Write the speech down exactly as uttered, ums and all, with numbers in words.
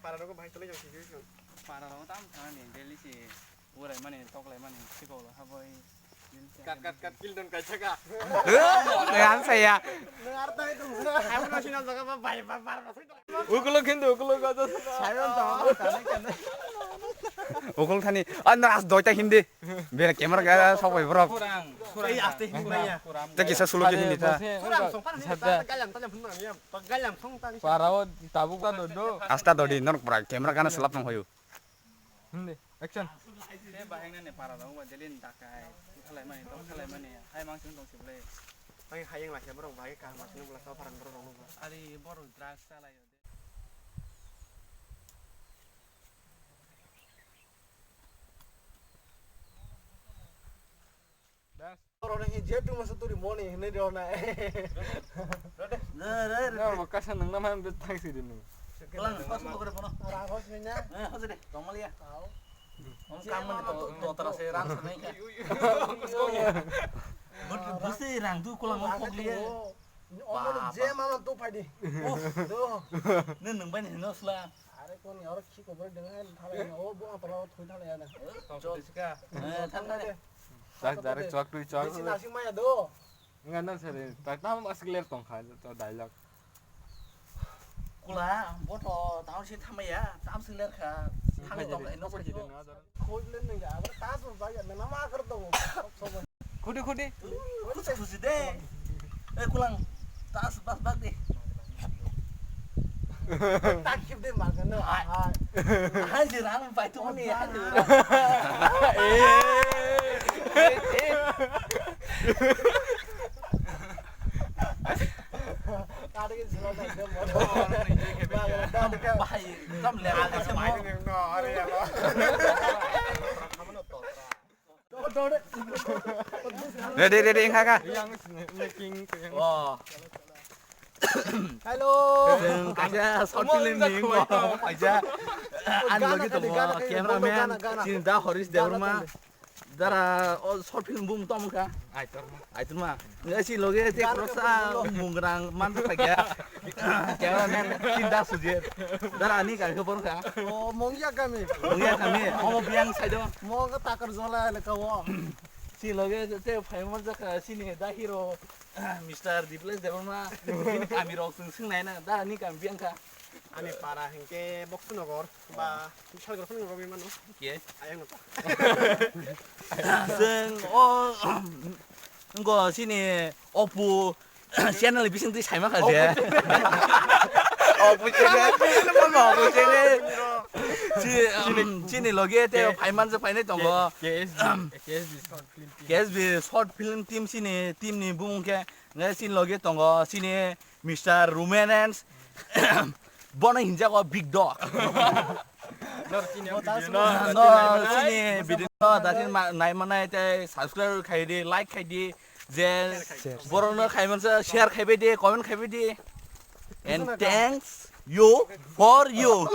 Para rogo bahai tole jang situation. Para rogo tam thani daily si urai mani toklai mani sikolo haboi. Kat kat kat kildon kaisa ka. Nang saya. Nang arta itu. Aku masih nang jaga bahai bar bar. Ukulo khindu ukulo ka to. Sayon to. Ukul thani. Ano as doita hindi. Bera camera ga sok bai borok. Kurang. Ei aste hindi ya. Ta kisa sulo ke hindi ta. Kurang song pan hindi ta galam ta jam phun ya. Galam song ta. Para o tabuk ta do do. Asta dodi non pra camera gana selap nang hoyo. Hindi. Action. Te bahai nani para rok ba delin dakai, thalaimani, tong thalaimani, hai mang chwng tong sible. Ang hayang lakha borok bahai kaham asini bula sa pharan borok rok nukha. Ari borok drugs chalaio de. Oro ni je tu masa turi moni hini ro na. Re re re. Na mo kasa nang nama be thang si dini. Kelang pas mo kore pono. Ora hos ni na. Eh hos de. Tomal ya. Om kam man to to tara se ran se nai ka. But busi rang du kulang mo pok liye. Omo je mama tu phai di. Uf. Do. Ne nang bai ni no sla. Are kon oro khi ko bai deng han thala ya. O bo apa lo thui thala ya na. Tong sika. Eh thala de. Dak direct chok tui chok. Bisi nasing maya do. Nga na sare. Tak tam as clear tong kha to dialogue. Kula bo to tang si thamaya tam si ler kha. Thang tong no ko. Khoj le nang ya. Abar tas ba ya na ma kar to. Khudi khudi. Khusi khusi de. Eh kulang tas bas bak de. Tak khip de ma kan. Hai. Hai si rang pai tu ni. Ready, ready, engkha kha. Oh. Hello. Kaisa short film ni mo kaisa. An lagi to cameraman. Chinta Harish Debbarma. Dara o short film bung tom kha. Aitor ma. Aitor ma. Ngai si loge te prosa mungrang man ta kya. Cameraman Chinta Sujit. Dara ani ka khobor kha. O mongya kami. Mongya kami. O biang saido. Mong ka takar jola le ka o. Si loge te phai man ja kha si ni da hero. Mister Diplesh Debbarma. Kami rok sing sing nai na. Dara ni kami biang kha. Ani para hingke Boksonogor ba Bishalgarh phano rogwi mano. Ke? Ayang no. Seng o ngo sini opu channel bising twi saima kha je. Opu channel. Opu channel. Si sini loge te phaiman je phainai tongo. K S B short film. K S B short film team sini team ni bumung ke ngai sini loge tongo sini Mister Rumenens. Bono hinjago big dog. No, sini video no datin nai manai te subscribe khai di, like khai di, je borok no khai mansa share khai bai di, comment khai bai di. And thanks you for you.